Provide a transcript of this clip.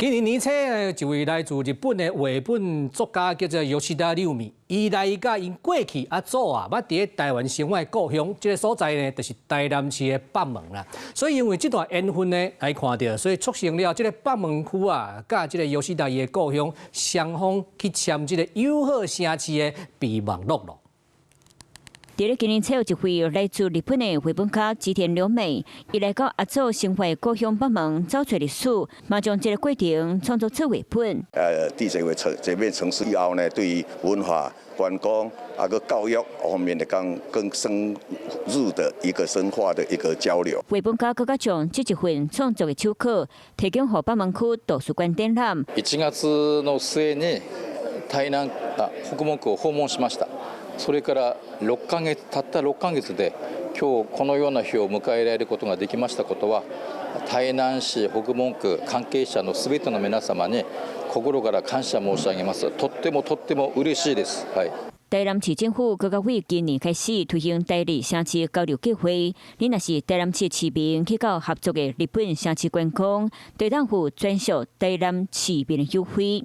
今年年初，一位來自日本的繪本作家叫做吉田瑠美，伊來佮𪜶過去阿祖啊，捌佇咧台灣生活的故鄉，這个所在呢，就是台南市的北門啦。所以因為這段緣分呢，來看著，所以促成了這个北門區啊，佮這个吉田伊的故鄉雙方去簽這个友好城市的備忘錄咯。佇咧今年七月，一位來自日本的繪本家吉田瑠美，伊來到阿祖生活的故鄉北門，走揣歷史，嘛將這个過程創作出繪本。佇這個城這片城市以後呢，對於文化、觀光啊閣教育方面來講，更深入的一個深化的一個交流。繪本家閣較將這一份創作的手稿提供予北門區圖書館展覽。 1月の末に台南あ北門区を訪問しました。それから6ヶ月たった6ヶ月で今日このような日を迎えられることができましたことは、台南市北門区関係者のすべての皆様に心から感謝申し上げます。とってもとっても嬉しいです。はい。台南市政府閣較對今年開始推行台日城市交流計劃。你若是台南市市民去到合作的日本城市觀光，會當有專屬台南市民的優惠。